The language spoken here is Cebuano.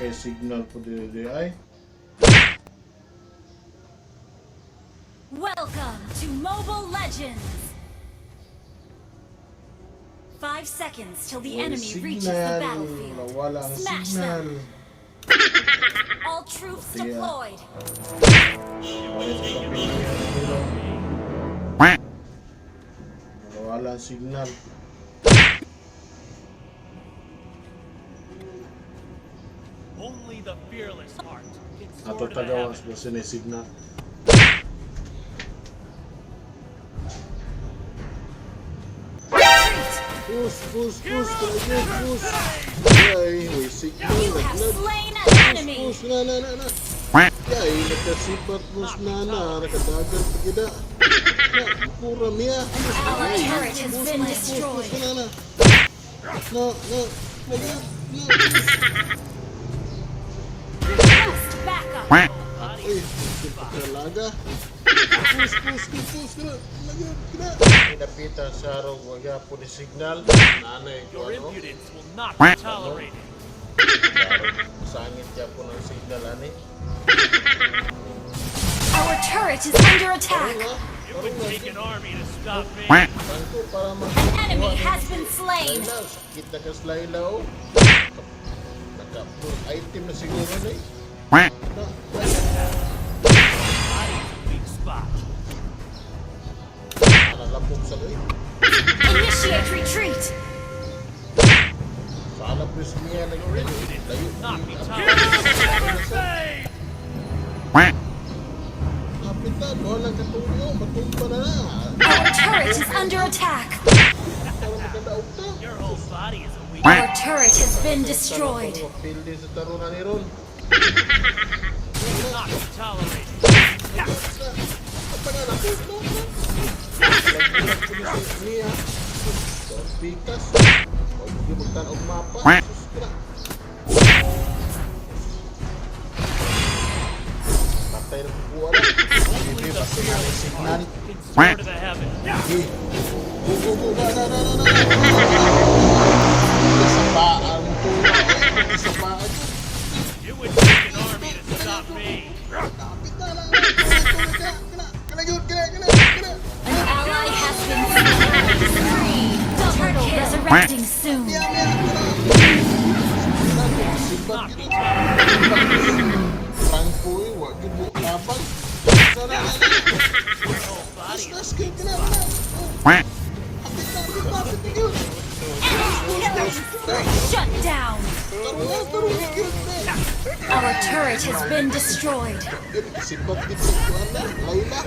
Kay signal po di ay. Welcome to Mobile Legends! 5 seconds till the Way enemy reaches the signal. Battlefield. Nawala ang Smash signal. them! All troops Yeah. deployed! Wala sa kapilihan nila. Nawala ang signal. Only the fearless heart can soar Ato to the tagawas heavens. ba sinisignal? Retreat! Push, push, push, push, push. Ay, may signal. You have Naglag. Slain an enemy! Push, na, na, na, na. Ay, nagkasipat mo na na. Nakadagan pa kita. Na, kura niya. Our Ay, turret has push, been push, push, destroyed. push, na, na. Na, na, na, na, push. Request backup! Ay, talaga. Push, push, push, push, na, laga, na. Pinapitan sa araw, wala po ni signal. Nanay ko Your ano. Impudence will not be tolerated. Sangit ya po ng signal, ani. Our turret is under attack! It would take an army to stop me. Tangko para ma... An enemy has been slain! Laila, sakit na kas Laila, oh. Naka-full item na siguro na eh. Na, Body is a weak spot. nalalapok sa loy. Initiate retreat! Sana please niya Your nag- impudence Layo. will not be tolerated. Kapit na, doon lang katuyo, matumba na na. Our turret is under attack! Para magkadaog ta. Your whole body is a weak Our turret has been destroyed! Pildi sa tarunan ni Ron. Will not be tolerated. Niya. Pikas. Huwag yung magtan-og mapa. Sus ka na. Patay na kukuha na. Only Hindi, the basta na may fearless signal. heart can soar to the heavens. Sige. Go, go, go. Na, na, na, na, na. Sa paan to. Sa paan to. It would take an army to stop me. Kapit na lang. Kana, kana, kana, kana, kana, kana. An ally has been slain! Three! Turtle resurrecting soon! Miya, miya, kana. Sibat Not be gid. tolerated. Tangko eh, wa gid mo tabang. Sana na na. Your whole body is Nas kay kana na. Apit na, apit na, apit na gyud. Enemy killing spree! Shut down! Taro na, taro na gyud na. Our turret has been destroyed! Sibat gid sa kuan na, Laila.